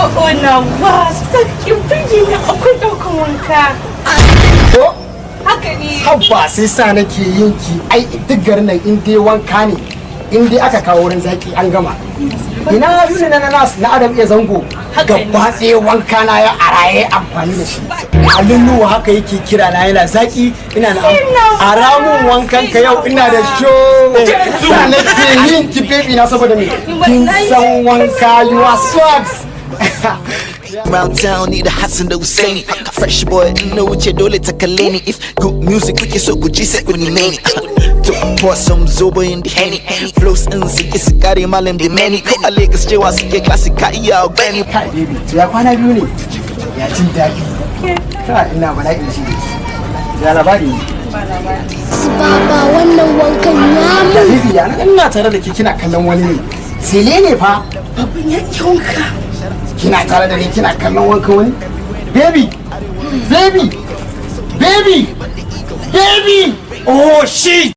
Oh, na wa su kake burge ni, akwai ɗaukan wanka. Ko? Haka ne. Habba, sai sa nake yin ki. Ai duk garin nan in dai wanka ne, in dai aka kawo wurin zaki, an gama. Ina zuwa na na na Adam iya zango. Haka ne. Gaba ɗaya wanka na ya araye amfani da shi. Alinu haka yake kira na, yana zaki, ina na a ramun wankan ka, yau ina da show. Sa nake yin ki, baby na, saboda me? Kin san wanka, you are swags. Round town ni da Hassan da Hussaini. Fresh boy in na wuce, dole ta kalle ni. If good music kuke so ku ji, sai ku neme ni. To pour some zobo in the Henny. Flows in suke su kare, malam da many. Ko a Lagos cewa suke classic, ka iya gani. Kai baby, to ya kwana biyu ne? Ya jin daɗi? Kai, ina bala'in shi. Ya labari ne? Su baba, wannan wankan ya mun. Baby, ya na ina tare da ke kina kallon wani ne? Sele ne fa. Babban ya wanka. Kina tare da ni kina kallon wankan wani? Baby! Baby! Baby! Baby! Oh shit!